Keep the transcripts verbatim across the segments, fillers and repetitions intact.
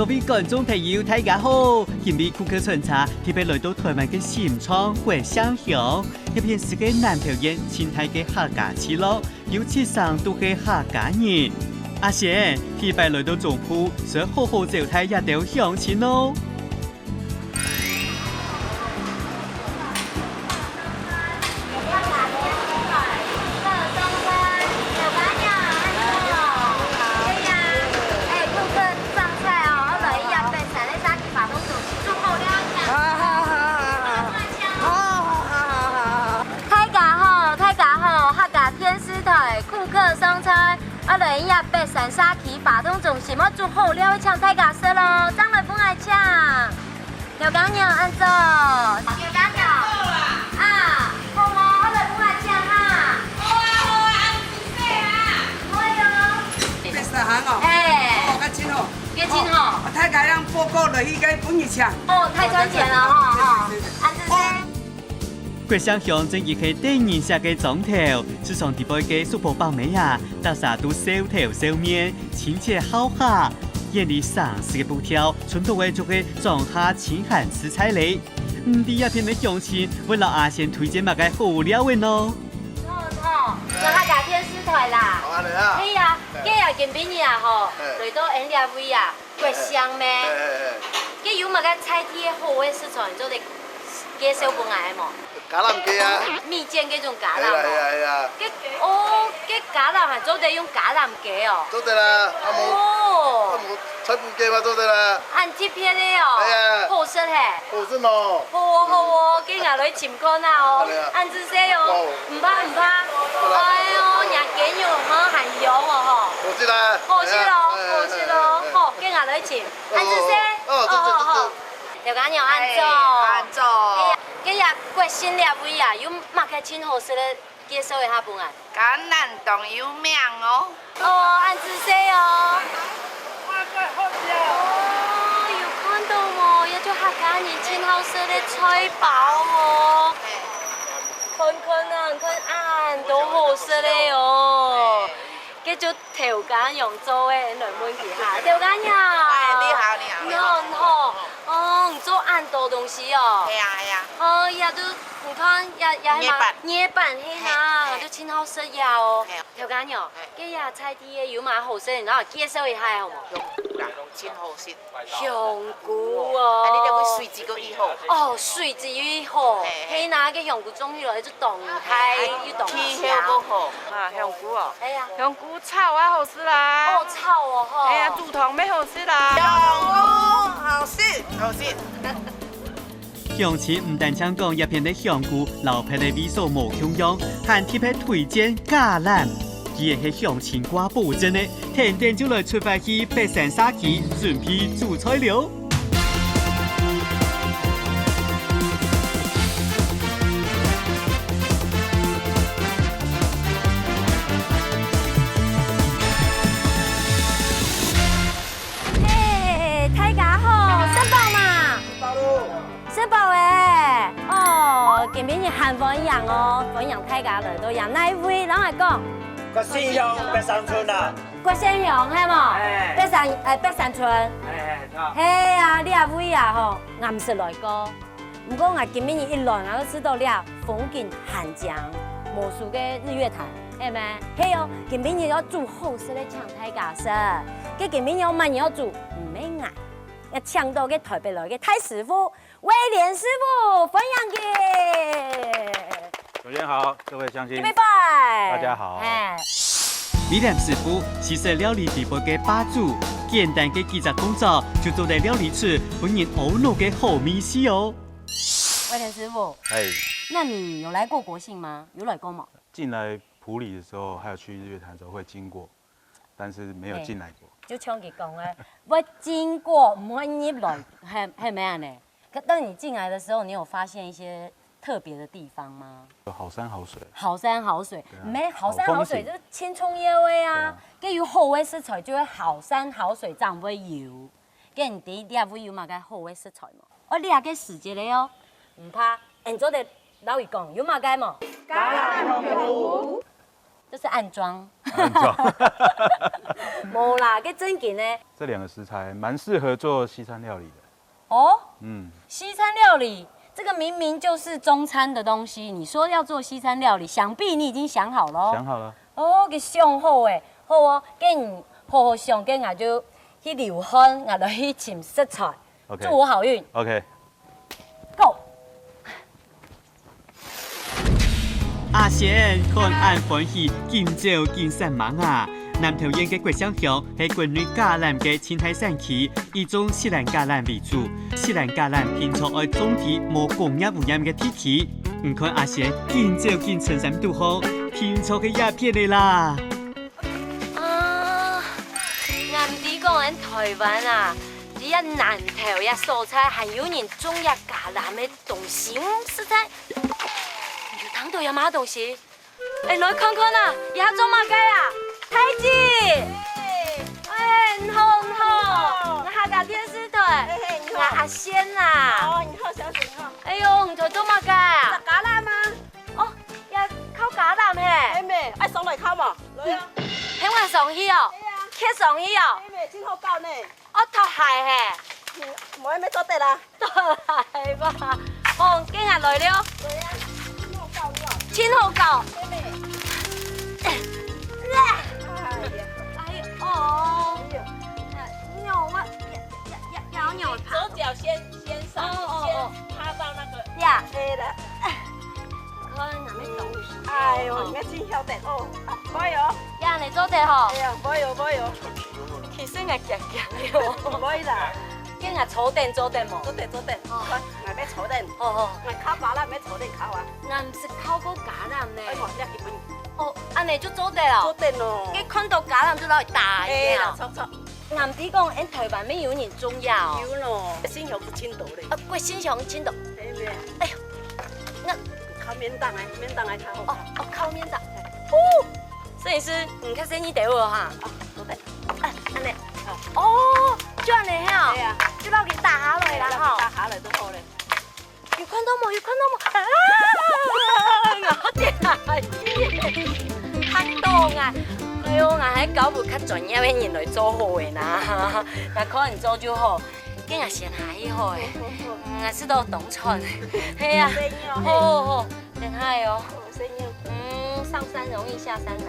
各位觀眾朋友，大家好！今晡日顧客餐車特別來到臺灣个新莊國姓鄉，這片係个南投縣盡大个客家聚落，有七成都係客家人。阿賢，這擺來到中部，就好好招待這兜鄉親哦。 大家好，大家好，客家電視臺顧客送菜，𠊎來這北山社區活動中心，𠊎煮好料請大家食咯，正來分𠊎請。 頭家娘恁早。頭家娘。啊，好無？𠊎來分𠊎請哈。好啊，好啊，恁仔細啊。好喲。北山行哦。嘿。哦，恁真好。恁真好。哦，大家人報告落去，該分你請。哦，太賺錢了哈，哈。對，對，對，對。恁仔細。哦。國姓鄉真經係得人惜个庄頭，自從底背个叔婆伯姆啊，大家都笑頭笑面，親切好客。 眼裡省事个步調，伸到位就係莊下清閒自在咧。毋知這片个鄉親會摎阿賢推薦麼个好料仔呢？哦，哦，做客家電視臺啦。好啊，你好。係啊，嘿。今晡日啊吼，嘿。來到𠊎這位啊，嘿。國姓咩？嘿，嘿，嘿。該有麼个在地个好个食材做得介紹分𠊎無？ 橄欖雞啊。蜜餞該種橄欖哦。係啊，係啊，係啊。該，哦，該橄欖還做得用橄欖雞哦。做得啦，啊無，哦。啊無，菜脯雞嘛做得啦。恁特別个哦。係啊。好食嘿。好食哦。好哦，好哦，該𠊎來尋看啊哦。係啊。恁仔細哦。哦。毋怕，毋怕。好啦。哎喲，若雞肉吼，還香哦吼。好食啦。好食咯，係啊，好食咯。係啊，係啊，係啊。好，該𠊎來尋。恁仔細。哦，哦，好，好，好。 頭家娘恁早。哎，恁早。哎呀，該這國姓這位啊，有麼个盡好食个介紹一下分𠊎。橄欖當有名哦。哦，恁仔細哦。哦，有看到無？這就客家人盡好食个菜包哦。嘿。看看啊，看恁多好食个哦。嘿。該就 頭家娘做个，來問佢哈。頭家娘。哎，你好，你好，你好。你好，你好。哦，你做恁多東西哦。係啊，係啊。哦，這都，你看，這，這係麼？艾粄。艾粄，係啊，嘿，嘿。都盡好食呀哦。嘿。頭家娘，嘿。該這在地个有麼个好食，你摎𠊎介紹一下好無？有啦，盡好食。 香菇哦。啊，你這位水質个以後。哦，水質又好，嘿，嘿。係哪，該香菇種起來就當大，哎，又當香。氣候个好。啊，香菇哦。哎呀。香菇炒啊好食啦。哦，炒哦，吼。哎呀，煮湯乜好食啦。香菇好食。好食。鄉親毋單淨講這片个香菇摎別个位所無共樣，還特別推薦橄欖。佢係鄉親掛保證个， 跈等就來出發去北山社區準備煮菜了。嘿，大家好，食飽嘛？食飽囉。食飽欸。哦，今晡日還歡迎哦，歡迎大家來到這哪位，摎𠊎講。 國姓鄉北山村啊。國姓鄉，係無？哎。北山，哎，北山村。哎，哎，好。係啊，這位啊吼，𠊎毋識來過。毋過𠊎今晡日一來，𠊎就知道這風景還靚，無輸个日月潭，係無？係哦，今晡日愛煮好食个請大家食。該今晡日愛麼人愛煮？毋係𠊎，𠊎請到个臺北來个大師傅， 威廉師傅，歡迎佢。小娟好，各位鄉親，大家好。哎。威廉師傅，西式料理底背个霸主，簡單个幾隻動作就做得料理出分人阿腦个好味緒哦。威廉師傅，哎。那你有來過國姓嗎？有來過嗎？進來埔里的時候，還有去日月潭的時候會經過，但是沒有進來過。嘿，就像佢講个，會經過，毋會入來，係，係無恁呢？可，但你進來的時候，你有發現一些特別的地方嗎？有好山好水。好山好水，對啊，無，好山好水，好風景。就盡重要个啊。對啊。該有好个食材，就會好山好水正會有。該你知這位有麼个好个食材無？哦，這个時節了哦，毋怕，你做得摎佢講，有麼个無？橄欖香菇。 就是恁裝。很壯。無啦，該正經呢。這兩個食材蠻適合做西餐料理的。哦，嗯，西餐料理，這個明明就是中餐的東西，你說要做西餐料理，想必你已經想好了哦。想好了。哦，該想好欸，好哦，該你好好想，該𠊎就去流汗，𠊎來去尋食材。OK。祝我好運。OK。Go。阿仙看恁歡喜，緊走緊煞猛啊！南投縣个國姓鄉係國內橄欖个生態產區，以種錫蘭橄欖為主。錫蘭橄欖平常愛種在無工業污染个地區。你看阿仙緊走緊伸衫肚項，定著係這片个啦。啊，𠊎毋知講𫣆臺灣啊， 這南投這所在還有人種這橄欖个東西，實在。你有聽著這麼東西？哎，來看看啊，這做麼个啊？太子！哎，你好，你好，𠊎客家電視台，哎，你好。𠊎阿仙啊。哦，你好，小姐，你好。哎喲，你在做麼个啊？摘橄欖啊。哦，這敲橄欖嘿。哎，妹，愛上來敲無？來啊。喊𠊎上去哦，哎呀。𢯭上去哦。哎，妹，真好搞呢。 哦，脫鞋嘿。嗯，無，愛做得啦。脫鞋吧。哦，緊啊，來了。對啊，真好搞呢。真好搞。妹妹。哎呀。哎喲。哎喲，我，呀，呀，呀，要扭它。左腳先，先上，哦，哦，哦。先趴到那個。呀。對了。 看，𠊎乜懂。哎喲，你乜真曉得哦。啊，無喲。呀，你做得吼。哎呀，無喲，無喲。其實𠊎驚驚喲。無啦。該𠊎坐等做得無？做得，做得。哦。看，𠊎乜坐等。好，好。𠊎敲橄欖乜坐等敲啊。𠊎毋識敲過橄欖呢。哎，無，你要基本。哦，恁呢就做得哦。做得咯。該看到橄欖就摎佢打一下。哎啦，著，著。 𠊎毋知講，𫣆臺灣乜有人種這哦。有咯，國姓鄉就盡多咧。啊，國姓鄉盡多。係咩？哎喲，𠊎敲面頂个，面頂个較好。哦，哦，敲面頂。哦，所以係，嗯，較細義兜哦哈。啊，做得。啊，恁呢。啊。哦，就恁呢哈。對啊。就摎佢打下來啦哈。打下來就好咧。 有看到無？有看到無？啊！𠊎跌下去，嚇到𠊎！哎喲，𠊎還交分較專業个人來做好个啦。𠊎看你做就好，該𠊎先下去好誒。好，好，好。嗯，𠊎試著當喘。係啊。細義哦。好，好，好，等下哦。好，細義哦。嗯，上山容易下山難。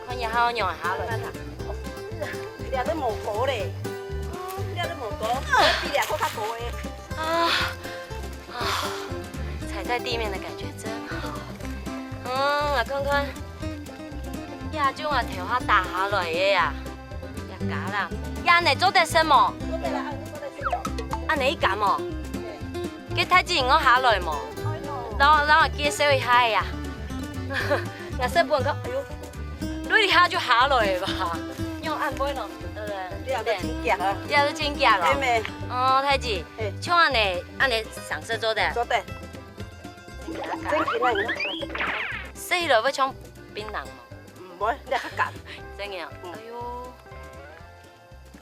看一下愛仰下來。慢慢來。哦，這都無高咧。哦，這都無高，比這還較高誒。啊。 啊，踩在地面的感覺真好。嗯，𠊎看看，這就𠊎頭下打下來个啊，這橄欖，這恁呢做得食無？做得啦，恁呢做得食。恁呢會鹹無？該太子𠊎下來無？哎喲。摎，摎𠊎介紹一下呀。𠊎食本看，哎喲，這下就下來吧。用恁會咯，對不對？這都真遽啊。這都真遽咯。係咩？哦，太子，嘿。像恁呢， 恁呢上色做得？做得。真緊啊！食起來會像檳榔無？毋會，你較鹹。真个啊？嗯。哎喲。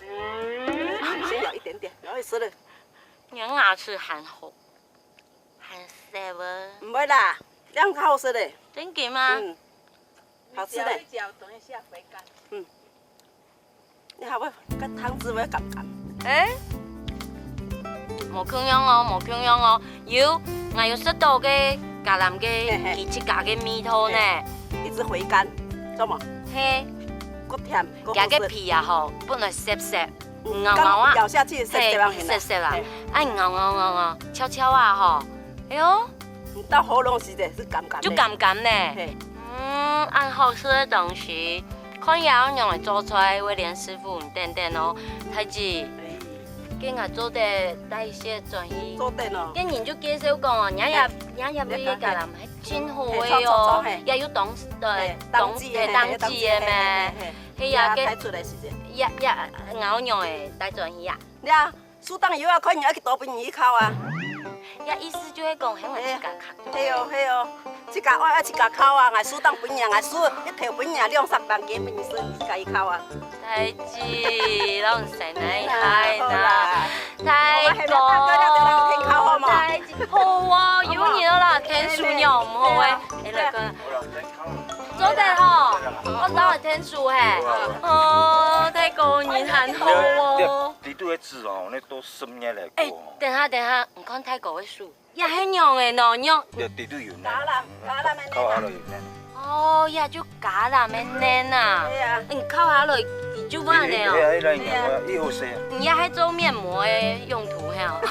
嗯，先咬一點點，然後食了。你的牙齒還好，還細啊。毋會啦，這樣較好食咧。真个嗎？嗯。 好吃的。你咬一咬，等一下回甘。嗯。你好不好？跟湯汁會鹹鹹。誒，無共樣哦，無共樣哦。有，𠊎有食著該橄欖个，嘿嘿。佢自家个味道呢。嘿，一直回甘，做麼？嘿。又甜又好食。佢个皮啊吼，本來澀澀，嗯，咬咬啊。剛咬下去，澀澀啊，嘿，澀澀啊。嘿。哎，咬咬咬咬，翹翹啊吼。哎喲。你到喉嚨時節係鹹鹹个。就鹹鹹呢。嘿。 嗯，恁好食个東西，看也愛仰來做菜，威廉師傅，你等等哦。太子，該𠊎做得帶一些轉去。做得哦。該人就介紹講哦，你也，嘿。你也有一個人，還真好个哦，嘿，著，著，著，嘿。也有當，呃，嘿，當季个，當，嘿，當季个咩？嘿，嘿，嘿，嘿。係呀，該，也帶出來時節。也，也，𠊎愛仰會帶轉去啊？你啊， 樹頂有啊，看你愛幾多分你去敲啊。這意思就係講，喊𠊎自家敲。係哦，係哦，自家愛愛自家敲啊！𠊎樹頂分你，𠊎樹一頭分你，兩三萬幾分你食，你自家去敲啊。太子，摎你細奶害啦，好啦。太公，我還沒大哥，那就讓你先敲好嗎？太子，好啊，有你了啦，天數鳥毋好誒。好啊。哎，來哥，做好得吼，我老个天主嘿。哦，大哥人很好哦。你都會知哦，那都十年來過。哎，等下等下，你看大哥个手，也係軟个喏，軟。對，對，對，有呢。橄欖，橄欖个靠下來有呢。哦，也就橄欖个呢啊。對啊。你靠下來，你就完了哦。哎呀，哎呀，哎呀，以後誰啊？你也還做面膜个用途嘿哦。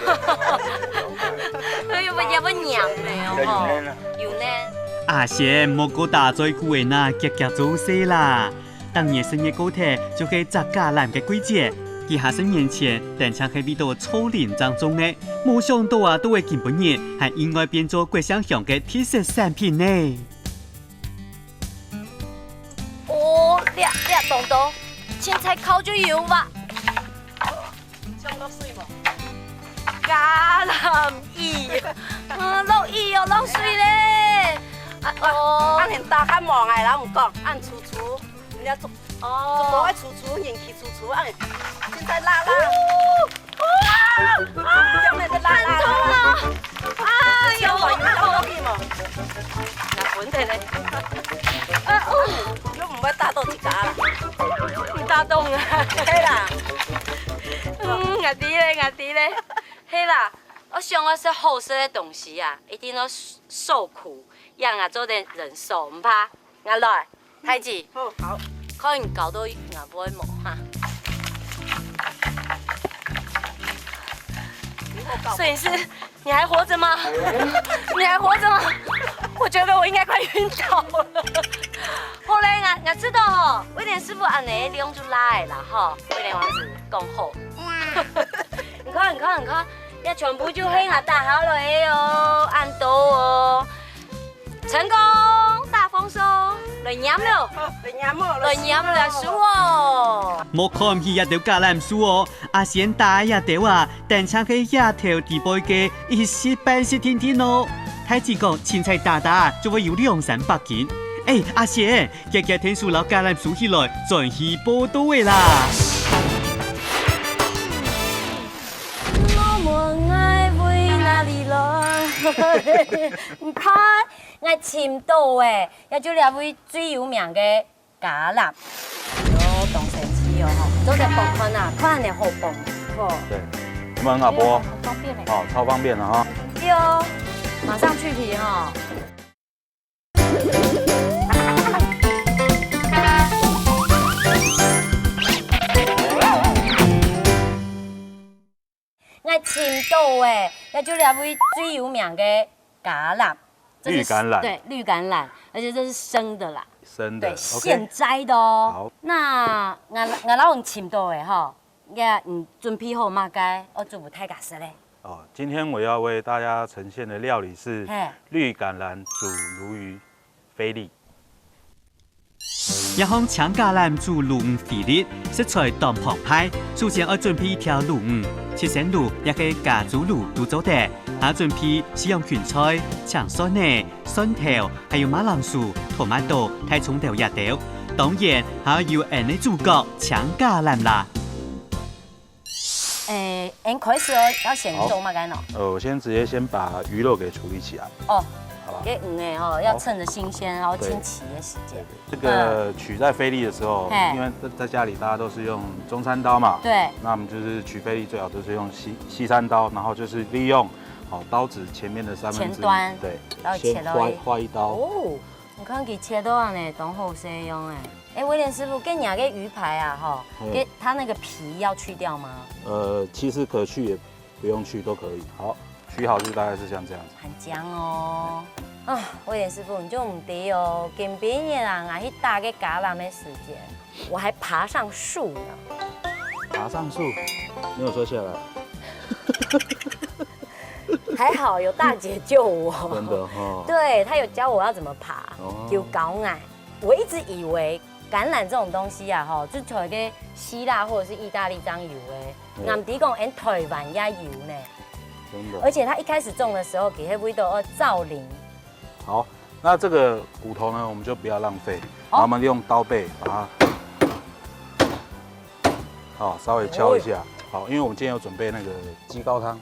對。所以也不黏个哦，有呢。有呢。阿仙，莫過打嘴鼓个那，遽遽做事啦。 逐年十月過忒就係摘橄欖个季節，佢下十年前，單淨係為著做零正種个，無想到啊，到了今晡日，還意外變做國姓鄉个特色產品呢。哦，這這當多，凊彩敲就有哇！像落水無？橄欖油，嗯，落油哦，落水咧。啊，哦。啊，恁大漢望哎，摎你講，恁粗粗。 人家做，哦。做个粗粗，人氣粗粗，哎，凊彩拉拉。哦，哦，啊，啊，真个是拉拉拉拉。很痛啊。哎喲，有動力無？那穩定嘞。啊，哦。又毋會打到自家啦。你打動啊。對啦。嗯，𠊎知咧，𠊎知咧。係啦，𠊎想愛食好食个東西啊，一定愛受苦，也𠊎做得忍受，毋怕。 𠊎來，太子。好，好。看你搞到𠊎會無哈？攝影師，你還活著嗎？你還活著嗎？我覺得我應該快暈倒了。好咧，𠊎𠊎知道吼，威廉師傅恁樣量就來啦吼，威廉王子講好。你看，你看，你看，這全部就係𠊎打下來个哦，恁多哦。 成功，大豐收，來拈囉，來拈囉，來拈囉，收哦。莫看毋起這兜橄欖樹哦，阿仙打這兜啊，單淨係這頭底背个一息半息定定哦。大姊講，凊彩打打就會有兩三百斤。哎，阿仙，遽遽𢯭手摎橄欖收起來，轉去報到个啦。我問愛飛哪裡來？你看， 𠊎尋到欸，這就這位最有名个橄欖。喲，當神奇哦吼，做得剝看啊，看恁樣好剝，吼。對，有沒有很好剝？很方便欸。哦，超方便的哈。對哦，馬上去皮哈。 𠊎尋到欸，這就這位最有名个橄欖，這是綠橄欖。對，綠橄欖，而且這是生的啦。生的，對，OK。現摘的哦。好。那𠊎𠊎摎你尋到欸吼，你準備好麼个，愛煮分大家食咧？哦，今天我要為大家呈現的料理是嘿。綠橄欖煮鱸魚。 菲力。這項青橄欖煮鱸魚菲力，食材當澎湃，首先愛準備一條鱸魚，切生鱸也係加豬鱸都做得，還愛準備四樣芹菜、青蒜仔、蒜頭，還有馬鈴薯、tomato、大蔥頭這兜。當然，還愛有𠊎个主角青橄欖啦。 欸，𠊎開始哦，要先做麼个呢？好。呃，我先直接先把魚肉給處理起來。哦，好吧。這魚仔哦，要趁著新鮮，然後清洗的時間。對，對，對。這個取在菲力的時候，嗯。嘿。因為在，在家裡大家都是用中餐刀嘛，對。那我們就是取菲力最好都是用西，西餐刀，然後就是利用，好，刀子前面的三分之一，前端，對，然後切到一，先劃，劃一刀。哦，你看佢切到恁樣，當好勢樣欸。 欸，威廉師傅，該你个魚排啊，吼，嗯。該它那個皮要去掉嗎？呃，其實可去也不用去，都可以。好，取好就大概是像這樣子。很僵哦。啊，威廉師傅，你就毋知哦，今晡日啊，𠊎去打該橄欖个時間，我還爬上樹呢。爬上樹？沒有摔下來？還好有大姐救我。真的哈。對，她有教我要怎麼爬，哦。有教𠊎。 我一直以為橄欖這種東西啊，吼，就在該希臘或者是義大利正有欸，嗯。𠊎毋知講，𠊎台灣也有呢。真的。而且它一開始種的時候，其實味道要造林。好，那這個骨頭呢，我們就不要浪費，好。然後我們用刀背把它，好，稍微敲一下。哦。好，因為我們今天有準備那個雞高湯，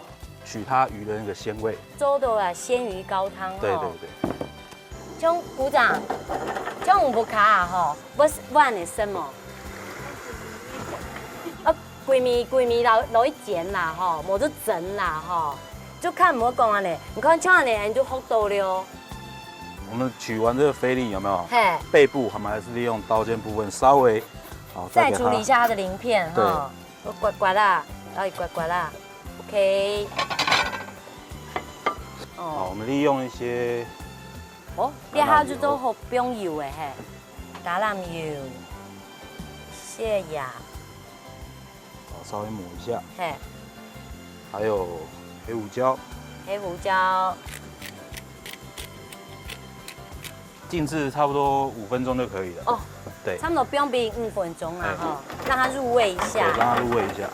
取它魚的那個鮮味。做到啊，鮮魚高湯，對，吼。對，對。像鼓掌，像五步卡啊吼，不是不然你什么？啊，桂米桂米老老一剪啦吼，我就整啦吼，就看我讲啊呢，你看像啊呢，你就学到了。我们取完这个菲力有没有？嘿，背部我们还是利用刀尖部分稍微，好，再给它再处理一下它的鳞片哈，我刮刮啦，然后刮刮啦，OK。好，我哦，们利用一些哦，这下就做好放油诶嘿，橄榄油、蟹芽，好稍微抹一下，嘿，还有黑胡椒，黑胡椒，静置差不多五分钟就可以了。哦，对，差不多放平五分钟啦哎哈，让它入味一对，让下。它入味一下。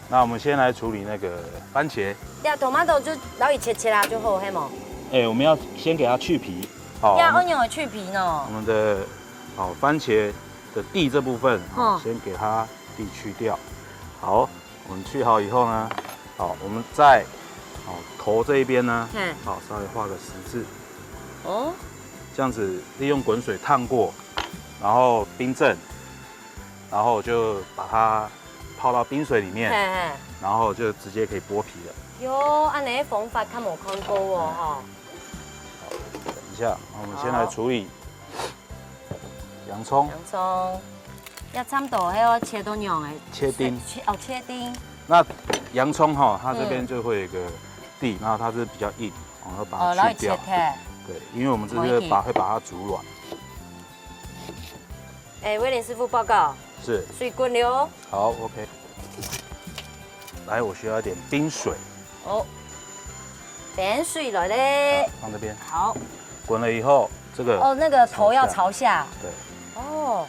那我们先来处理那个番茄，对啊，tomato就老一切切啦就好，嘿么？哎，我们要先给它去皮。好，对啊，我们要用去皮呢我。们的好番茄的蒂这部分，好，嗯先给它蒂去掉。好，我们去好以后呢，好，我们在好头这一边呢，嘿，好稍微画个十字，哦，这样子利用滚水烫过，然后冰镇，然后就把它泡到冰水里面，嘿嘿，然后就直接可以剥皮了。哟，安尼方法较无看过哦吼。等一下，那我们先来处理洋葱，洋葱，要差不多还要切到样诶，切丁。切哦切丁，那洋葱哈，它这边就会有一个蒂，然后它是比较硬，我要把哦，然后切它去掉。开。对，因为我们这是把会把它煮软。哎，威廉师傅报告，是，水滚了哦。好，OK。来，我需要一点冰水，哦，冰水来嘞。放这边。好，滚了以后，这个哦，那个头要朝下。对，哦，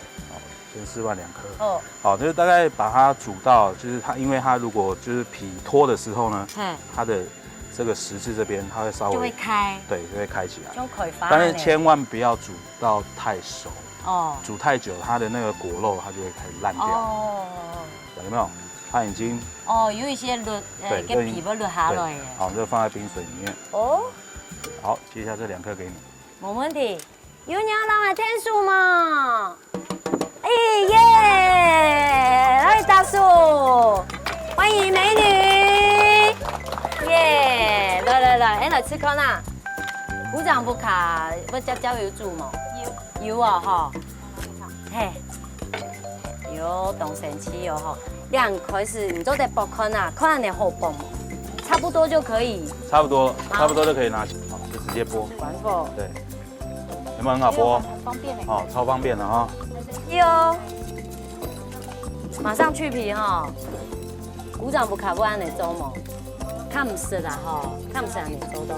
先示范两颗。哦，好，就是大概把它煮到，就是它，因为它如果就是皮脱的时候呢，嘿，它的这个十字这边它会稍微就会开，对，就会开起来。就开发。但是千万不要煮到太熟，哦，煮太久它的那个果肉它就会开始烂掉，哦，有没有？它已经哦，有一些落，呃，对跟皮肤落下来耶。好，我们就放在冰水里面。哦，好，接下来这两颗给你。没问题。有人要来添数吗？哎耶！来大叔，欢迎美女。耶，来来来，哎，来吃看啊。鼓掌不卡，不加加油煮吗？有有啊哈。嘿，有当神奇哦哈。两开始你做得剥看啊，看你好薄，差不多就可以。差不多，差不多就可以拿起，好，就直接剥。完后。对，有没有很好剥？很方便哎。哦，超方便的哈。有，马上去皮哈。鼓掌不卡不安的周某，看毋识啦吼，看毋识安尼做到，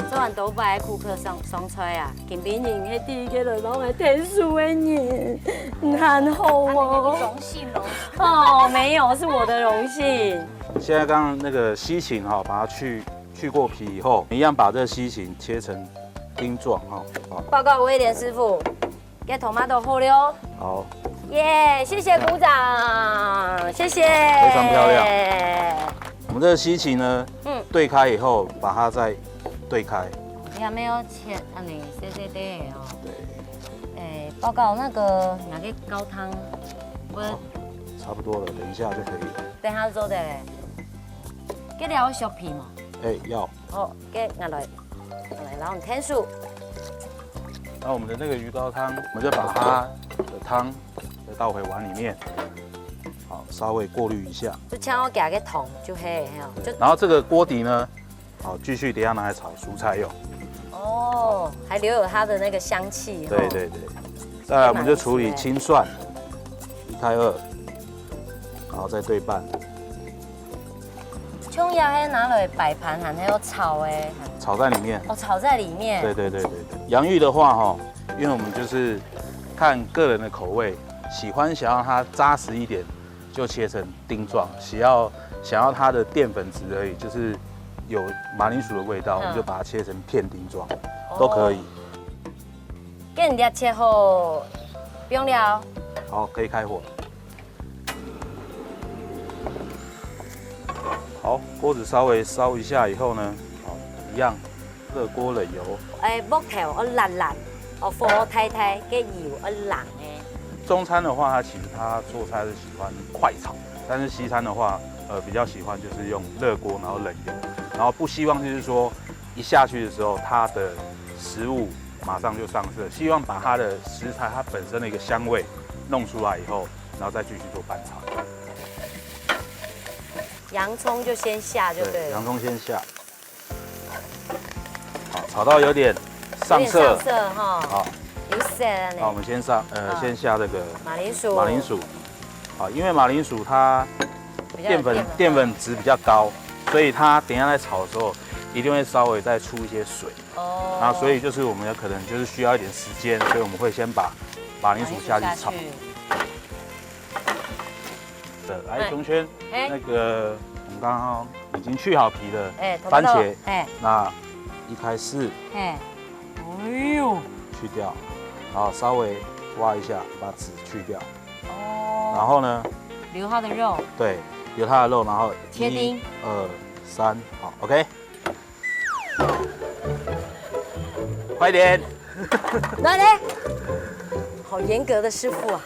做完都不爱顾客上上菜啊，今晡日係第一个来帮我添数的人，你很好哦。荣幸哦。哦，没有，是我的荣幸。现在刚刚那个西芹哈，把它去去过皮以后，你一样把这个西芹切成丁状哈。好，报告威廉师傅，给tomato好了。好，耶，谢谢鼓掌，谢谢。非常漂亮。我们这个西芹呢，嗯，对开以后，把它再对开。你还没有切，啊，你谢谢对哦。对，哎，报告那个拿个高汤，我差不多了，等一下就可以了。等下做的嘞。给了削皮嘛，哎，要好，给拿来，拿来，然后添数。那我们的那个鱼高汤，我们就把它的汤再倒回碗里面，好，稍微过滤一下。就像我给个桶就黑，嘿哦，就然后这个锅底呢，好，继续等一下拿来炒蔬菜用。哦，还留有它的那个香气。对对对，再来我们就处理青蒜、一开二，然后再对半，葱芽还拿来摆盘，还有炒哎，炒在里面。哦，炒在里面。对对对对对，洋芋的话哈，因为我们就是看个人的口味，喜欢想要它扎实一点，就切成丁状；想要想要它的淀粉质而已，就是有马铃薯的味道，我们就把它切成片丁状，都可以。给人家切好，不用了。好，可以开火。好，锅子稍微烧一下以后呢，好，一样热锅冷油。哎，木头哦，辣辣。哦，火太太，个油要冷个。中餐的话，它其实它做菜是喜欢快炒，但是西餐的话，呃，比较喜欢就是用热锅，然后冷油，然后不希望就是说一下去的时候，它的食物马上就上色，希望把它的食材它本身的一个香味弄出来以后，然后再继续做翻炒。洋葱就先下就对了。洋葱先下。好，炒到有点上色。有点上色哈。好。有色了呢。那我们先上，呃，嗯。先下这个马铃薯。马铃薯。好，因为马铃薯它比较有淀粉，淀粉。淀粉质比较高，所以它等一下在炒的时候，一定会稍微再出一些水。哦。那所以就是我们有可能就是需要一点时间，所以我们会先把马铃薯下去炒。马铃薯下去。对，来，哎。熊圈，哎。那个我们刚刚已经去好皮的哎，番茄，tomato，哎。那一开始，哎。哎呦。去掉，然后稍微挖一下，把籽去掉。哦。然后呢？留它的肉。对，留它的肉，然后切丁。一、二、三，好，OK。快点。来嘞。好严格的师傅啊。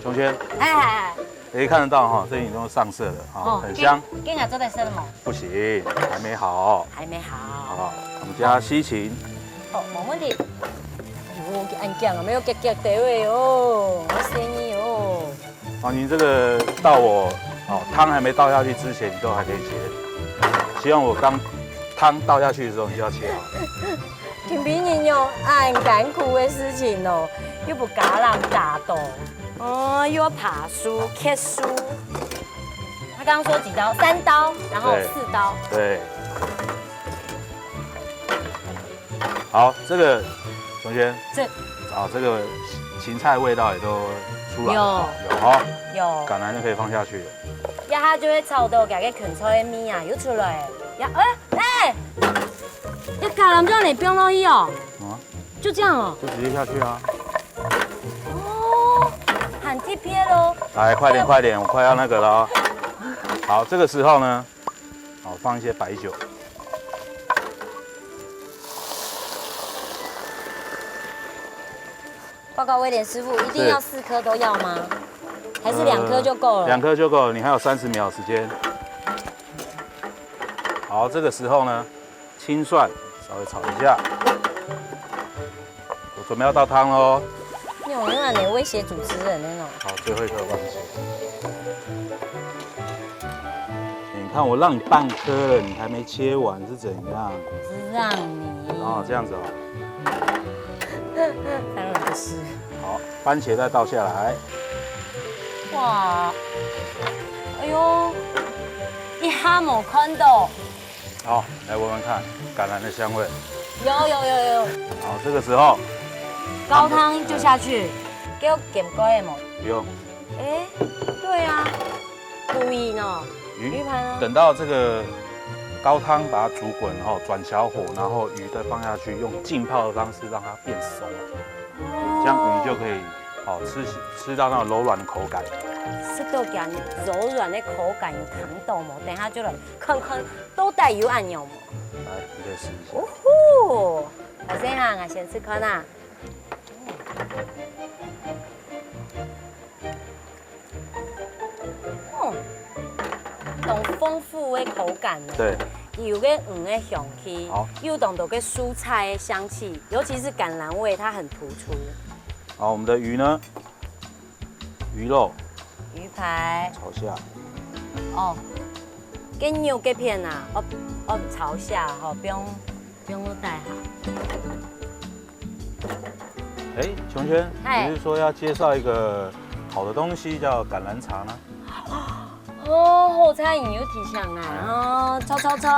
熊圈。哎哎哎。可以看得到哈，这已经都上色了哈，哦，很香。今，今日做得食了无？不行，还没好。还没好。好，我们加西芹。好，没问题。哎呦，恁强啊，没有夹夹地位哦，好生意哦。哦，你这个到我，哦，汤还没倒下去之前，你都还可以切。希望我刚汤倒下去的时候，你就要切好。 今晡日有恁艱苦个事情哦，又分橄欖打到，哦，又要爬樹、切樹。他刚刚说几刀？三刀，然后对。四刀。对。好，这个熊圈，这啊，这个芹菜味道也都出来了，有。有哈，有。橄榄就可以放下去了。呀，它就会炒到这个芹菜的味啊，又出来了。呀，哎，哎， 要橄榄就让你不用落去哦。啊，就这样哦。就直接下去啊。哦，很特别咯。来，快点，快点，我快要那个了哦。好，这个时候呢，好，放一些白酒。报告威廉师傅，一定要四颗都要吗？还是两颗就够了？呃，两颗就够了，你还有三十秒时间。好，这个时候呢， 青蒜稍微炒一下。我准备要倒汤喽。你有没有点威胁主持人那种？好，最后一个忘记。你看我让你半颗了，你还没切完是怎样？我是让你。哦，这样子哦。当然不是。好，番茄再倒下来。哇，哎呦，一下没看到。 好，来闻闻看橄榄的香味。有有有有。好，这个时候高汤就下去，给我点盖的嘛。不用。哎，对啊，不一呢。鱼，鱼排呢？等到这个高汤把它煮滚后，转小火，然后鱼再放下去，用浸泡的方式让它变松，这样鱼就可以好吃吃到那种柔软的口感。吃到这样柔软的口感有尝到吗？等一下就来看看到底有恁样无？来，你可以试一下。哦吼，大先生啊，先吃看啊。哦，当丰富的口感呢。对。有个鱼的香气，好。又当多个蔬菜的香气，尤其是橄榄味，它很突出。好，我们的鱼呢？鱼肉。鱼排。朝下。哦，跟牛这片啊，哦哦，朝下哈，不用不用带好。哎，琼轩，嗨。你是说要介绍一个好的东西叫橄榄茶呢？哦，好彩你有提醒啊！哦，错错错，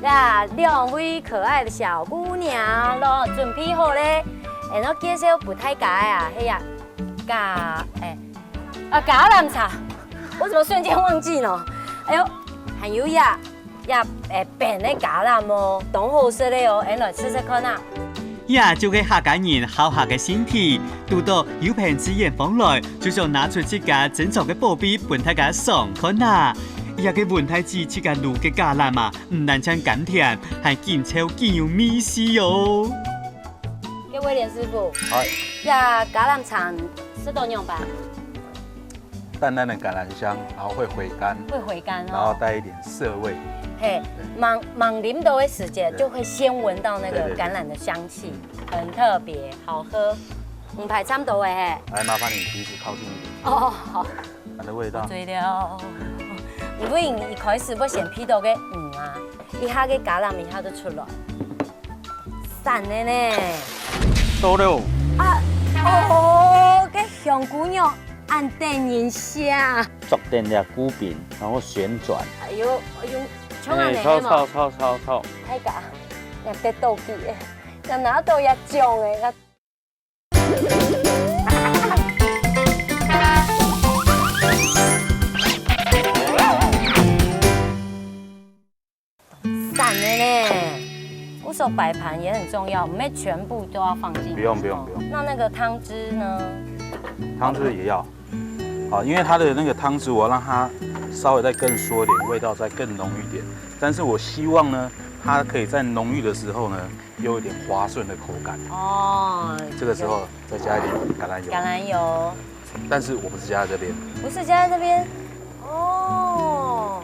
呀，两位可爱的小姑娘咯，准备好嘞，然后介绍分大家啊，嘿呀，橄，哎，啊，橄榄茶，我怎么瞬间忘记了？哎呦，还有呀， 呀，誒，冰个橄欖哦，當好食个哦，𫣆來試試看啊。這就係客家人好客个身體，堵到有朋自遠方來，就想拿出自家珍藏个寶貝分大家嚐看啊。這个文太子自家滷个橄欖啊，毋單淨甘甜，還緊湊緊有味緒哦。各位連師傅，好，這橄欖腸食到仰般？淡淡的橄欖香，然後會回甘，會回甘哦。然後帶一點澀味。嘿，猛猛啉到个時節，對就會先聞到那個對對對橄欖的香氣，很特別，好喝。五排差不多的嘿。來，麻煩你鼻子靠近一點。哦，好，它的味道。醉了。因為你一開始會先鼻到个魚啊，一下个橄欖一下就出來，散的呢。收了。啊，哦，个香菇肉恁得人惜。做等了菇餅，然後旋轉。哎呦，哎呦，像恁哎，呢嘛，炒炒炒炒炒。太假，若得到佢个，若拿到一獎个，散的呢。我說擺盤也很重要，我們全部都要放進去。不用不用不用。那那個湯汁呢？湯汁也要。好，因為它的那個湯汁，我要讓它稍微再更縮一點，味道再更濃一點。但是我希望呢，它可以在濃郁的時候呢，又有一點滑順的口感。哦，這個時候再加一點橄欖油，橄欖油，但是我不是加在這邊，不是加在這邊。哦，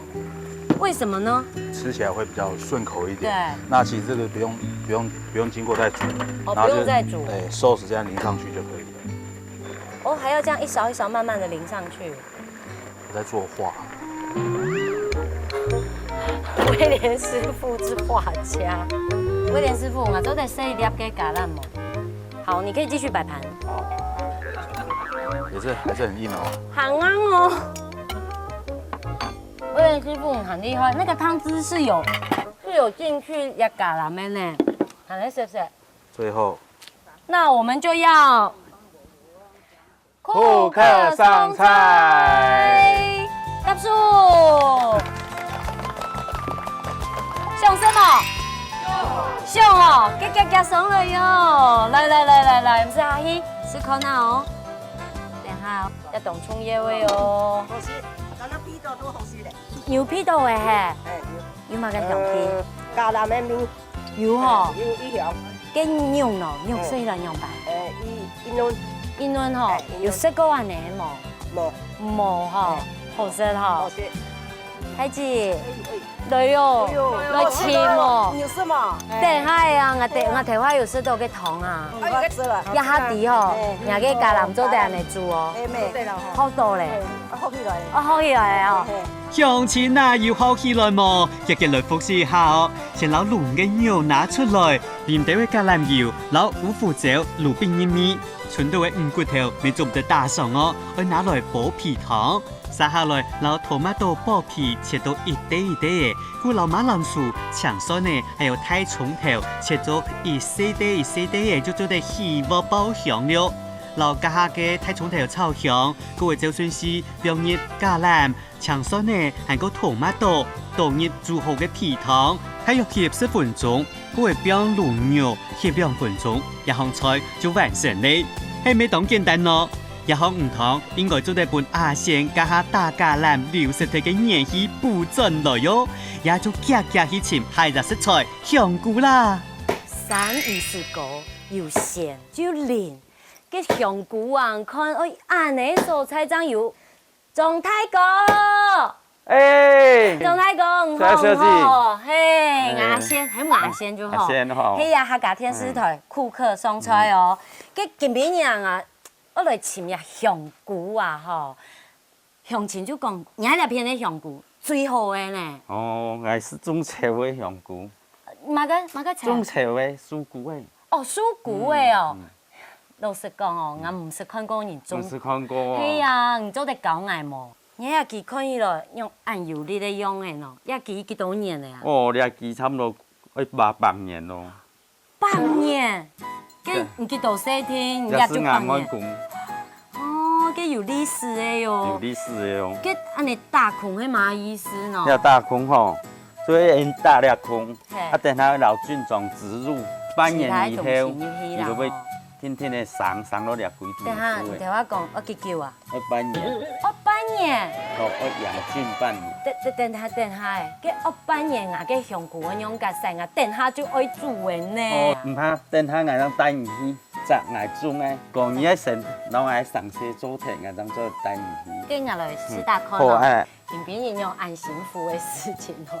為什麼呢？吃起來會比較順口一點。對。那其實這個不用不用不用經過再煮，哦，然後就不用再煮。哎，sauce這樣淋上去就可以了。哦，還要這樣一勺一勺慢慢的淋上去。我在做畫。威廉師傅是畫家。威廉師傅，𠊎做得洗一粒个橄欖無？好，你可以繼續擺盤。也是還是很硬哦。很硬哦。威廉師傅你很厲害，那個湯汁是有是有進去一橄欖的呢，很會食食。最後，那我們就要顧客上菜。大叔，想什麼？想哦，遽遽遽上來喲！來來來來來，毋使客氣，試看啊哦。等下哦，要當重要个哦。好食，敢若鼻到都好食咧。牛皮豆个嘿，哎，有麼个香氣？呃，橄欖的味，有吼，有一條，跟肉咯，肉碎了樣吧？哎，一一弄，一嫩吼哎，一嫩有食過恁呢無？無，無吼，好食吼。好食。孩子，哎哎，來喲，哎呦，來請哦。你有事嗎？等下啊，𠊎等𠊎等下有食到个糖啊，我吃了。一下子吼，哎若个橄欖做得恁呢煮哦，哎妹，好到咧，哎，好起來。哦，好起來哦。嘿。鄉親啊，有好起來無？遽遽來複習一下哦。先摎滷个肉拿出來，淋兜个橄欖油，摎烏胡椒滷煸入味。伸到个魚骨頭乜做毋得打爽哦，愛拿來剝皮湯。續下來摎tomato剝皮切到一垤一垤个，故摎馬鈴薯、青蒜仔還有大蔥頭切做一細垤一細垤个，就做得起鑊爆香了。摎加下个大蔥頭炒香，故會照順序放入橄欖、青蒜仔還過tomato，倒入煮好个皮湯，大約翕十分鐘，故會放滷肉翕兩分鐘，這項菜就完成了。係毋係當簡單呢？這項魚湯應該做得分阿仙加下打橄欖流失忒个元氣補轉來喲，也就遽遽去尋下一隻食材香菇啦。山又係高，又鮮又靈，个香菇啊，看，哎，恁呢所在正有。鍾大哥，哎，鍾大哥，你好，小小姐你好，嘿，哎阿仙，喊我阿仙就好。阿仙好嘿呀，客家電視台顧客上菜哦。个今晡日啊，𠊎來尋一下香菇啊，吼。鄉親就講，你這片个香菇最好个呢。哦，𠊎係種樵个香菇，麼个麼个菜啊？種樵个，收菇个。哦，收菇个哦。老實講哦，𠊎毋識看過人種。毋識看過哦。係啊，你做得教𠊎無？你這枝看起來像恁有力个樣仔喏，這枝幾多年了啊？哦，這枝差毋多愛八百年咯。百年？該你幾多歲定？你這係也就百年。硬漢公，哦，該有歷史个有喲。歷史个哦。該恁呢打空係麼意思呢？這打空吼，所以人打這空，嘿啊，等下摎菌種植入，半年以後，其他東西入去啦佢就會吼天天个生，生到這規堵。等下，你等下講，愛幾久啊？愛半年。哦，半年。哦，愛養近半年。等、等、等下，等下欸，該愛半年啊，該香菇愛仰結煞啊，等下就愛煮了呢。哦，毋怕，等下𠊎正帶你去摘𠊎種个，講你愛先摎𠊎詳細做忒，𠊎正做帶你去。該𠊎來試下看哦。好，欸。 平平人有恁辛苦个事情哦，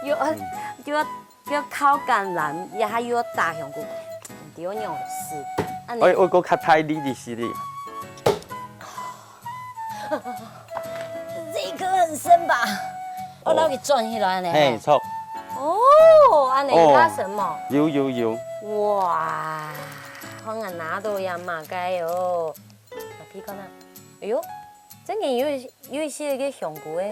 又愛、又愛、又愛敲橄欖，也還又愛打香菇，毋知愛仰般事。恁呢，哎，我个較大力一息哩。這一顆很深吧？我摎佢轉起來呢。嘿，著。哦，恁呢有較深無？有有有。哇，看𠊎拿到也嘛該哦，來鼻看啊。哎喲，真个有一 有一息个香菇个，个，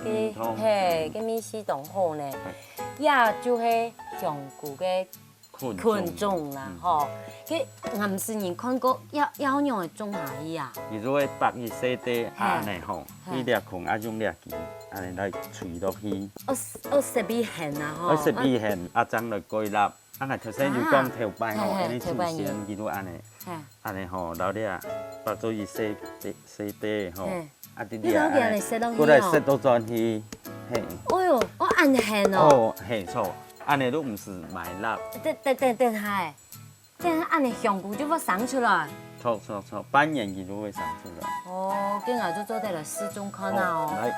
嗯，好。嘿，个味緒當好呢。嘿。也就係香菇个菌種。菌種啦，嗯。吼。該𠊎毋識人看過，也、也仰般个種下去啊？你就會擘一細垤恁呢吼，嘿。一粒空啊用這支，恁呢來吹落去。哦，哦，設備很啊吼。哦，設備很，啊，正來蓋粒。 啊，𠊎頭先有講頭擺吼，嘿嘿，恁呢出生佢就恁呢，嘿。恁呢吼，摎這擘做一細垤、細垤吼，嘿。啊，直直恁呢，你摎佢恁呢塞落去哦。過來塞到轉去，嘿。哎喲，哦，恁呢哦。哦，嘿，著，恁呢都毋使埋落。等、等、等、等下欸，等下恁呢香菇就會生出來。著著著，半年佢就會生出來。哦，該𠊎就做得來試種看啊哦。哦，來。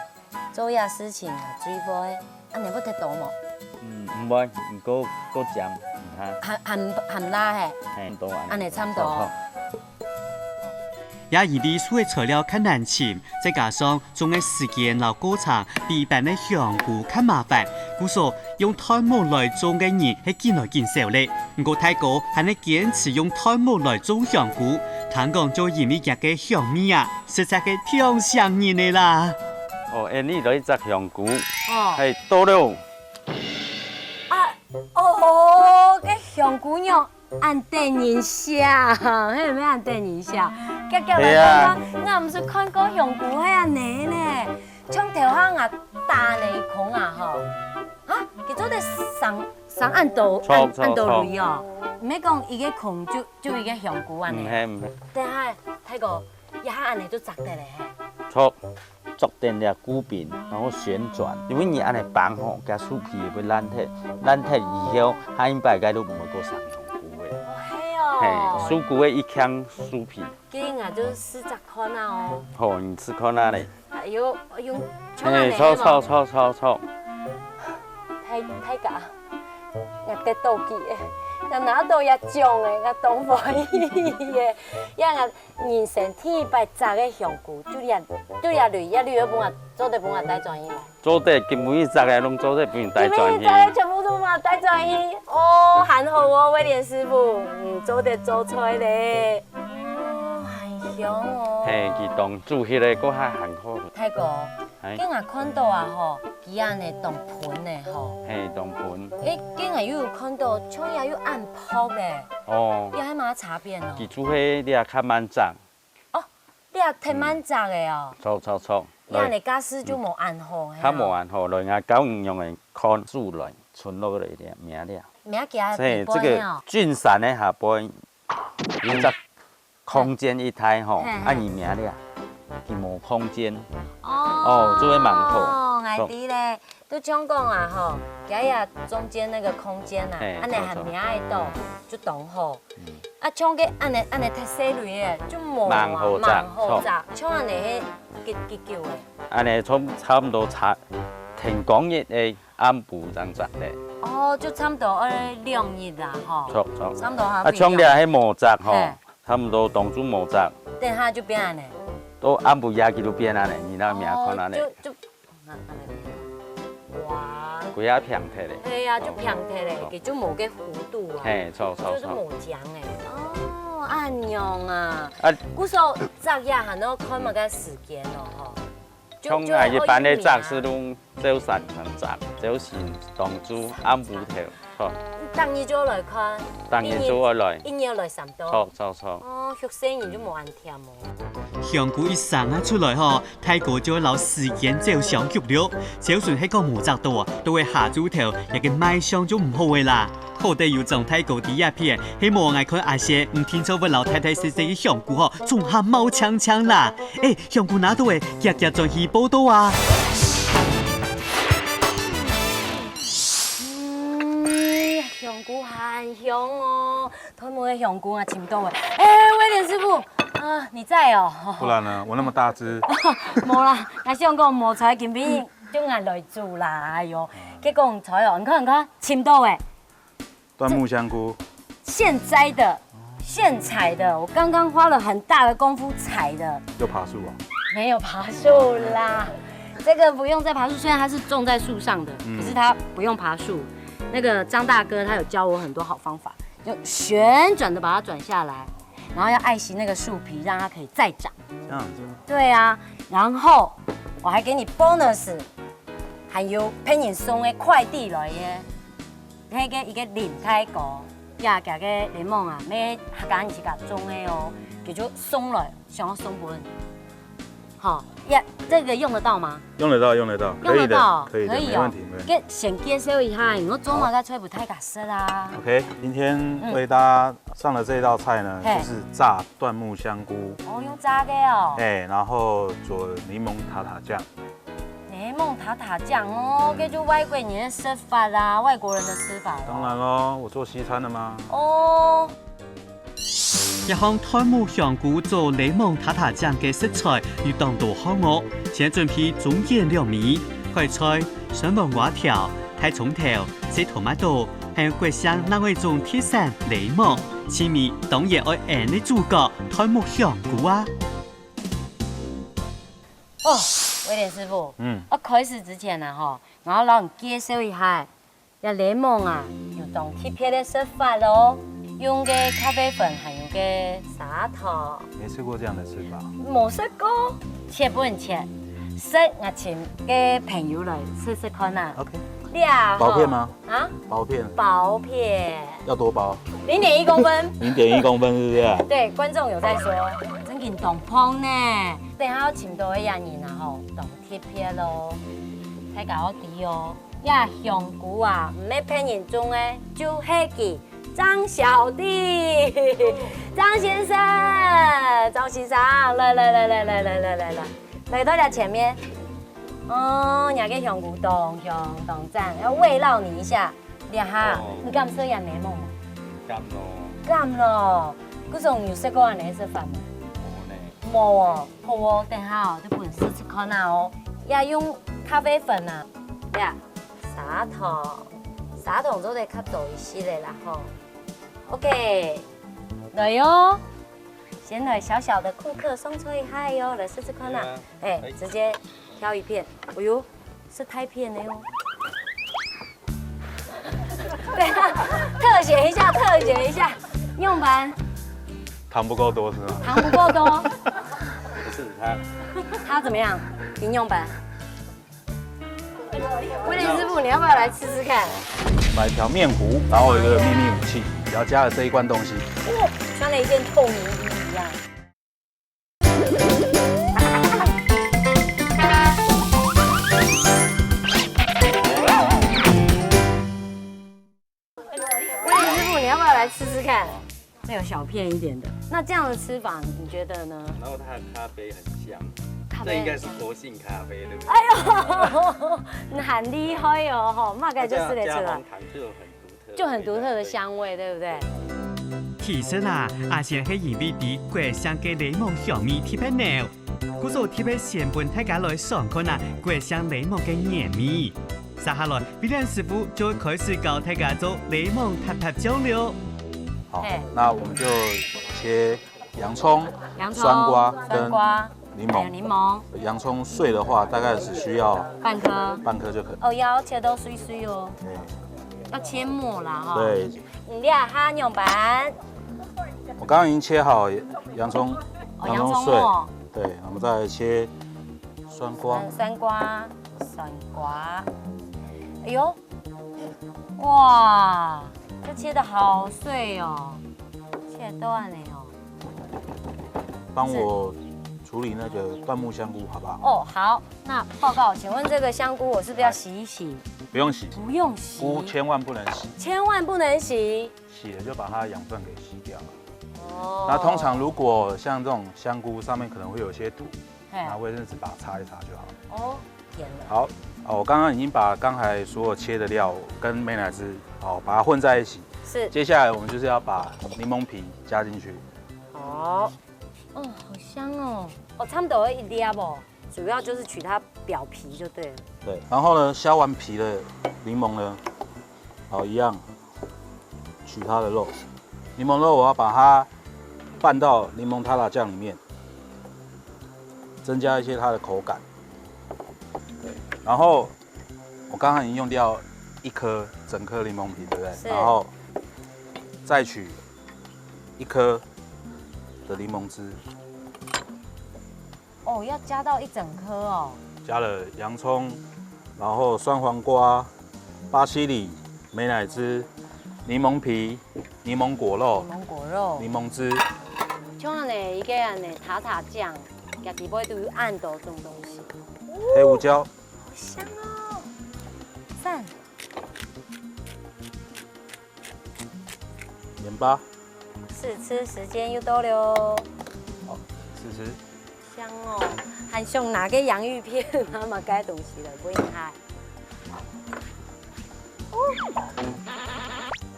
做這事情啊，水分恁呢會忒多無？嗯，毋會，毋過、過鹹，毋怕。還、還、還辣嘿。嘿，毋多恁呢。恁呢差毋多。著，著。也因為收个材料較難尋，再加上種个時間摎過程比一般个香菇較麻煩，故所用椴木來種个人係緊來緊少咧。毋過大哥還係堅持用椴木來種香菇，聽講就因為佢个香味啊， 實在係忒餳人了啦！哦，恁呢來摘香菇，哦。嘿，到了。啊，哦，該香菇娘恁得人惜，係毋係恁得人惜？遽遽來看看，係啊。𠊎毋識看過香菇係恁呢呢，像頭下𠊎打泥空啊吼，啊，佢做得生、生恁多、著，恁、恁多類哦，著，著。毋係講一個空就、就一個香菇恁呢。毋係，毋係。等下，大哥， 一下恁呢就摘得了嘿。著，捉等這菇柄，然後旋轉，因為你恁呢挷吼，佢樹皮會爛忒，爛忒以後，下一擺該就毋會過生香菇了。哦，係哦。嘿，樹菇个一墾樹皮。該𠊎就試摘看啊哦。好，你試看啊咧。哎喲，用，像恁呢嘿，著，著，著，著，著。大、大家，𠊎得到佢了，𠊎拿到這獎了，𠊎當歡喜了，也𠊎 人生第一擺摘个香菇，就這、就這蕊，這蕊愛分𠊎、做得分𠊎帶轉去無？做得，今晡日摘个攏做得分你帶轉去。今晡日摘个全部都分𠊎帶轉去。哦，還好哦，威廉師傅，你做得做菜咧。哦，還香哦。嘿，佢當煮起來，過下還好。大哥，哎。今𠊎看到啊吼，佢恁呢當噴呢吼。嘿，當噴。誒，今𠊎又有看到，像也有恁薄咧。哦。也還蠻差別哦。佢就係這較慢摘。 哦，這忒慢摘个哦。著，著，著。這樣个價數就無恁好，嘿哦。較無恁好，來，𠊎教你仰般看樹來，伸落來這，摸這。摸佢个背背哦。嘿，這個菌傘个下背，有一隻空間一大吼，嘿，嘿。啊，你摸這，佢無空間。哦。哦，就會吂好。哦，𠊎知咧，就像講啊吼，佢這中間那個空間啊，嘿，恁呢還摸得到，著，著。就當好。 嗯。啊，像該恁呢、恁呢忒細蕊个，就無啊，吂好摘，吂好摘。著。像恁呢係幾、幾久个？恁呢差、差毋多摘，天光日个暗晡正摘得。哦，就差毋多愛兩日啦，吼。著，著。差毋多還啊，像這係無摘吼，嘿。差毋多當晝無摘。等下就變恁呢。到暗晡夜佢就變恁呢，你那摸看恁呢。哦，就、就 哇。規下平忒咧。係啊，就平忒咧，哦。佢就無該弧度啊。嘿，著，著，著。就係無靚欸。哦，恁樣啊。啊。故所摘也還愛看麼个時間咯，吼。就、像𠊎一般个摘係用朝晨先摘，朝晨當晝暗晡頭。逐日就愛來看，逐日就愛來。一日，一日愛來三到。著，著，著。哦，畜生人就無恁忝哦。香菇一生啊出來吼，大哥就會摎時間走相逐了。就算係講無摘到啊，都會下晝頭，這个賣相就毋好个啦。好得有張大哥在這片，係無𠊎看阿仙毋定著會摎大大細細个香菇吼，種下茂青青啦。欸， 香菇拿到欸，遽遽轉去報到啊！嗯，香菇還香哦，頭毛个香菇啊，尋到欸。欸，威廉師傅，啊，你在哦。不然呢？我那麼大隻。無啦，𠊎想講無採，今晡日就𠊎來煮啦，哎喲，結果毋採哦，你看，你看，尋到欸。 椴木香菇。現摘的，現採的，我剛剛花了很大的功夫採的。有爬樹哦？沒有爬樹啦，這個不用再爬樹，雖然它是種在樹上的，嗯。可是它不用爬樹。那個張大哥他有教我很多好方法，就旋轉的把它轉下來，然後要愛惜那個樹皮，讓它可以再長。這樣子。對啊，然後我還給你bonus，還有別人送个快遞來耶。 該个一個林大哥，呀，佢个檸檬啊，毋係客家人自家種个哦，佢就送來，想要送分你。好，呀，這個用得到嗎？用得到，用得到，可以的，用得到，可以的，可以哦。沒問題，沒問題。該先介紹一下，𠊎做麼个菜不太敢食啊？OK，今天為大家上的這一道菜呢，嗯。嘿。就是炸椴木香菇。哦，用炸的哦。哎，然後佐檸檬塔塔醬。 檸檬塔塔醬哦，該就外國人个食法啦，外國人的吃法咯。當然咯，我做西餐的嘛。哦。這項椴木香菇做檸檬塔塔醬个食材有當多項哦，先準備中間兩味：海菜、酸黃瓜條、大蔥頭、細tomato，還有國姓另外一種特產檸檬，盡尾當然愛𫣆俚个主角椴木香菇啊！ 哦，威廉師傅，嗯。愛開始之前啊吼，𠊎愛摎你介紹一下，這檸檬啊，有當特別个食法哦，用个咖啡粉還有个砂糖。沒吃過這樣的吃法。無食過，切分你切，食𠊎請个朋友來食食看啊。OK。你啊，薄片嗎？吼，啊？薄片。薄片。要多薄？零點一公分。零點一公分是不是？對，觀眾有在說，真緊當胖呢。等下愛尋到个人啊吼，當 特別咯。大家愛知哦，這香菇啊，毋係別人種个，就係佢，張小弟，張先生，張先生，來來來來來來來來來，來到這前面。哦，你个香菇當香當讚，要慰勞你一下。 這下，哦。你敢食這檸檬無？敢咯。敢咯，故所有食過恁樣个食法無？無呢。無哦，好哦，等下哦，就分你試試看啊哦。也用咖啡粉啊，呀，砂糖，砂糖做得較多一息仔啦吼。OK，來喲，先來小小的復刻送出一下喲，來試試看啊。對啊。哎，哎。直接挑一片，哎喲， 是太偏了喲。對啊，特寫一下，特寫一下，樣般。糖不夠多是嗎？糖不夠多。不是，它，它怎麼樣？你樣般。威廉師傅，你要不要來吃吃看？買一條麵糊，然後有一個秘密武器，只要加了這一罐東西，哦，穿了一件透明衣一樣。 威廉師傅，你要不要來吃吃看？這有小片一點的，那這樣的吃法，你覺得呢？然後它的咖啡很香，咖啡很香。這應該是活性咖啡，對不對？哎喲，你很厲害哦，吼，麼个就係咧出來。而且它加紅糖就有很獨特的味道。就很獨特的香味，對不對？其實啊，阿仙係因為知國姓个檸檬香味特別濃， 故所特別先分大家來嚐看啊，國姓檸檬个原味。接下來，威廉師傅就會開始教大家做檸檬塔塔醬了。好，嘿。那我們就切洋蔥、洋蔥、酸瓜跟酸瓜，檸檬。還有檸檬。洋蔥碎的話，大概只需要半顆。半顆就可以。哦，要切到碎碎哦。對。要切末啦，哈。對。你這下仰般？我剛剛已經切好洋蔥，哦，洋蔥碎。洋蔥末。 對，我們再來切酸瓜。嗯，酸瓜，酸瓜。哎喲，哇，这切得好碎哦，切得到恁呢哦。帮我处理那个椴木香菇好不好？哦，好。那报告，请问这个香菇我是不是要洗一洗？不用洗，不用洗，菇千万不能洗，千万不能洗。洗了就把它养分给吸掉了。哦，那通常如果像这种香菇上面可能会有一些土，嘿，拿卫生纸把它擦一擦就好。哦，甜了。好，哦，我刚刚已经把刚才所有切的料跟美乃滋，哦，把它混在一起。是。接下来我们就是要把檸檬皮加进去。好。哦，好香哦。哦，差不多一粒哦，主要就是取它表皮就对了。对，然后呢，削完皮的檸檬呢，好，一样取它的肉。檸檬肉我要把它拌到檸檬塔塔酱里面，增加一些它的口感。对，然后我刚刚已经用掉一颗整颗檸檬皮，对不对？是。然后再取一颗的檸檬汁。哦，要加到一整颗哦。加了洋葱，然后酸黄瓜、巴西里、美乃滋、檸檬皮、檸檬果肉、檸檬果肉、檸檬汁。像恁呢，一个恁呢塔塔酱，佢底背都有恁多種东西。黑胡椒、好香哦，赞。盐巴。试吃时间又到了。好，试吃。香哦，还想拿个洋芋片，妈妈该东西了，不厉害。哦，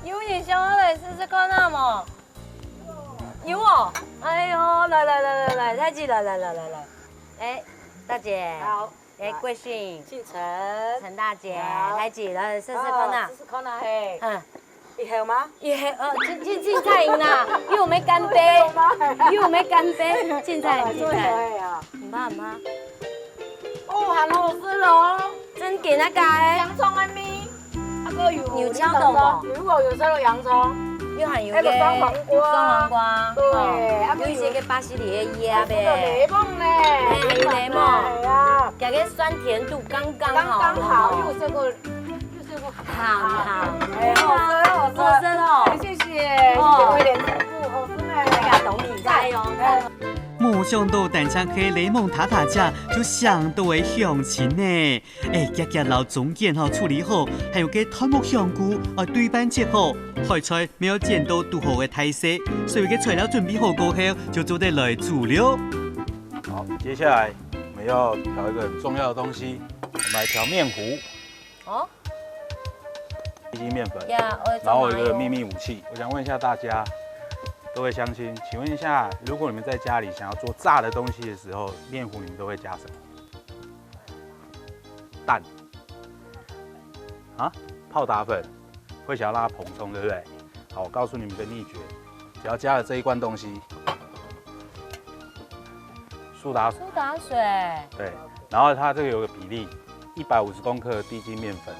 有人想要来试试看啊无？有哦，哎呦，来来来来来，太极来来来来来，哎，大姐。好。 哎，贵姓？姓陈。陈大姐，好。来，姐，来试试看啊。啊，试试看啊，嘿。嗯。一口吗？一口，呃，凊，凊，凊彩饮啦，又毋係乾杯，有嗎？又毋係乾杯，凊彩飲，凊彩飲。來，做一口嘿啊。毋怕，毋怕。哦，還好食哦。真个那个欸。洋蔥還味。 啊，還有，有敲到無？你有無？有時候洋蔥，又還有个還有酸黃瓜。酸黃瓜，對，哦，啊，有一些个巴西里个葉欸。還有个檸檬呢。哎，還有檸檬。哎呀。這个酸甜度剛剛好，剛剛好，哦。又是个，又是个好，好。哎，好吃，好吃。好吃哦。哎，謝謝，哦。謝謝威廉師傅，好吃呢。哎呀，懂你在哦。哎。無想到單淨係檸檬塔塔醬，就想到个鄉親呢。 哎，遽遽摎中間吼處理好，還有个椴木香菇愛對半切好，海菜乜愛剪到堵好个大細，所有个材料準備好過後，就做得來煮了。好，接下來我們要調一個很重要的東西，我們來調麵糊。哦。低筋麵粉，呀，我也做麻油。然後有一個祕密武器，我想問一下大家，各位鄉親，請問一下，如果你們在家裡想要做炸的東西的時候，麵糊你們都會加什麼？ 蛋。啊，泡打粉，會想要讓它膨鬆，對不對？好，我告訴你們一個祕訣，只要加了這一罐東西，蘇打水。蘇打水。對，然後它這個有個比例，一百五十公克的低筋麵粉，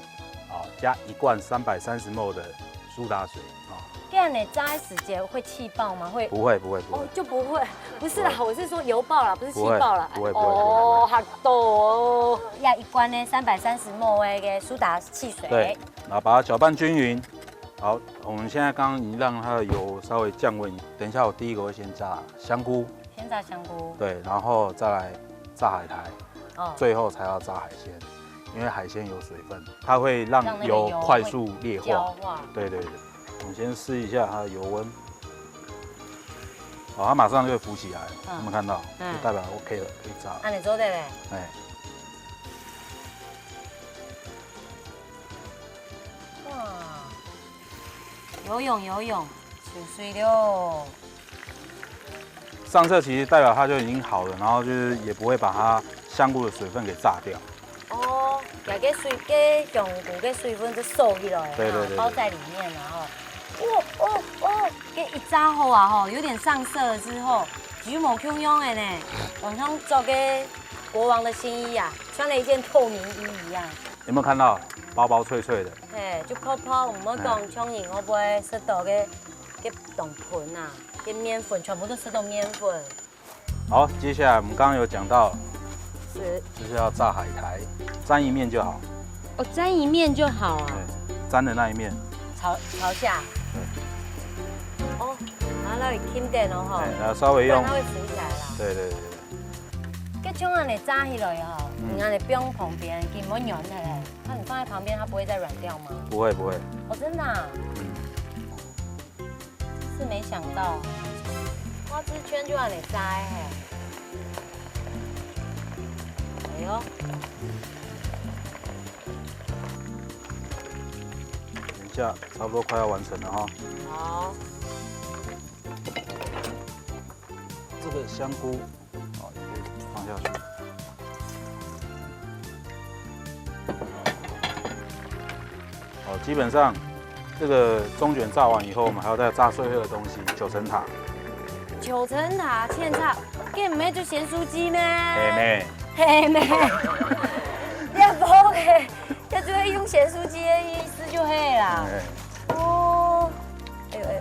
啊，加一罐三百三十毫升的蘇打水，啊。這樣你炸的時間會氣爆嗎？會。不會，不會，不會。哦，就不會。不是啦，不會。我是說油爆啦，不是氣爆啦。不會，不會，不會，不會，不會。哦，嚇到哦。 壓一罐呢三百三十毫升个苏打汽水。對，然後把它攪拌均勻。好，我們現在剛剛已經讓它的油稍微降溫，等一下我第一個會先炸香菇。先炸香菇。對，然後再來炸海苔，哦。最後才要炸海鮮，因為海鮮有水分，它會讓油快速裂化。讓那個油會焦化。對對對，我們先試一下它的油溫。 哦，它馬上就會浮起來了，嗯。有沒有看到？嗯。就代表OK了，可以炸了。恁樣做得咧？哎。哇，游泳游泳，泅水了。上色其實代表它就已經好了，然後就是也不會把它香菇的水分給炸掉。 哦，這个水，个香菇个水分就收起來，對對對對。包在裡面了吼。哦哦哦，个一炸好啊吼，有點上色了之後，就無共樣的呢，好像著个國王的新衣啊，穿了一件透明衣一樣。有沒有看到包包脆脆的？嘿，就泡泡，毋好講，哎。像人會毋會食到个，个糖粉啊，个麵粉，全部都食到麵粉。 好，接下來我們剛剛有講到，是。就是要炸海苔，沾一面就好。哦，沾一面就好啊。對，山的那一面。朝，朝下。对。哦，然后那里轻点哦，哈。哎，然后稍微用，不然它会浮起来啦。对，对，对，对。該像恁樣炸起來哦，嗯。你恁樣放旁邊，佢毋會軟起來。那你放在旁邊，它不會再軟掉嗎？不會，不會。哦，真的啊？嗯。 是没想到，花枝圈就让你摘嘿。哎呦，等一下，差不多快要完成了哈。好。这个香菇，哦，也可以放下去。哦，基本上这个中卷炸完以后，我们还要再炸最后的东西，九层塔。九层塔，芡菜，該毋係就鹹酥雞咩？係咩？係咩？你也毋好个，這就係用鹹酥雞个意思就係啦。哎。哦，哎呦哎呦。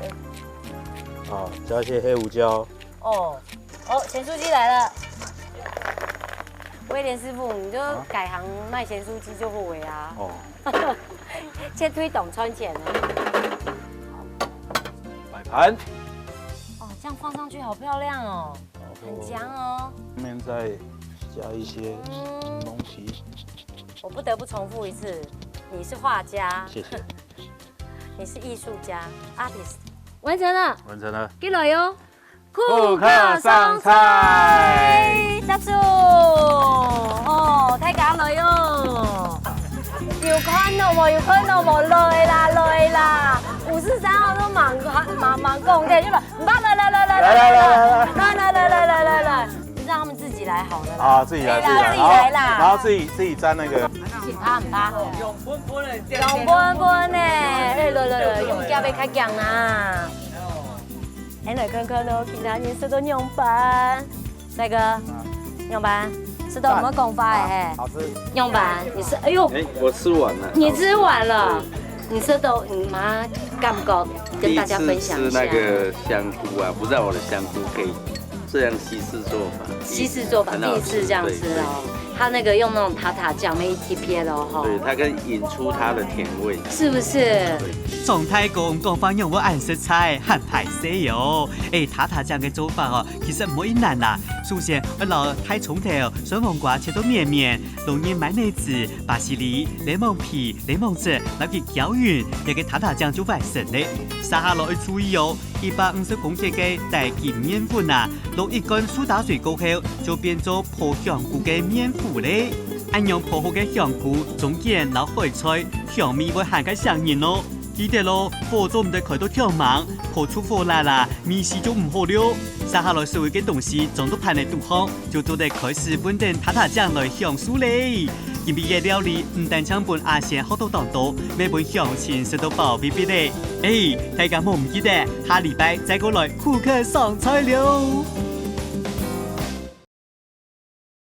好，加一些黑胡椒。哦，哦，鹹酥雞來了。威廉師傅，你就啊？改行賣鹹酥雞就好个啊。哦。 去推動賺錢啊。擺盤。哦，這樣放上去好漂亮哦，很強哦。后面再加一些嗯。檸檬皮。我不得不重複一次，你是畫家，谢谢。你是艺术家，artist。完成了，完成了。进来哟。 顾客上菜。大叔，哦，大家來哦。有看到無？有看到無？來啦，來啦！五四三號都猛喊，猛，猛講，對，就講，來來來來來來來來來來來來來。你让他们自己来好了啦。啊，自己来，自己来，自己来啦。然后，然后自己，自己沾那个。请他很怕。用本本的，用本本的，哎，来来来，用脚要較強啦。 哎，來看看哦，其他人食到仰般？帥哥，仰般？食到有沒有講話哎？好吃。仰般？你是，哎呦，哎，我吃完了。你吃完了，你食到，你媽感覺跟大家分享一下。第一次吃那个香菇啊，不知道我的香菇可以这样西式做法。西式做法，很好吃，第一次这样吃哦。对，对。它那个用那种塔塔酱，没特别的哦，哈。对，它可以引出它的甜味。是不是？对。 張大哥講話仰會恁實在，還歹勢哦。哎，塔塔醬个做法哦，其實毋會難啦。首先，愛摎大蔥頭、酸黃瓜切到綿綿，摎入mayonnaise、巴西里、檸檬皮、檸檬汁，摎佢攪勻，這个塔塔醬就完成了。續下來愛注意哦，一百五十公克个低筋麵粉啊，落一罐蘇打水過後，就變做烰香菇个麵糊了。恁樣烰好个香菇、中卷摎海菜，香味會還較餳人哦。 記得咯，火做毋得開到忒猛，烰出火啦啦，味緒就毋好了。續下來所有个東西裝到盤仔肚項，就做得開始搵等塔塔醬來享受咧。今晡日个料理毋單淨分阿仙學到當多，乜分鄉親食到飽必必咧。哎，大家莫毋記得，下禮拜再過來顧客上菜了。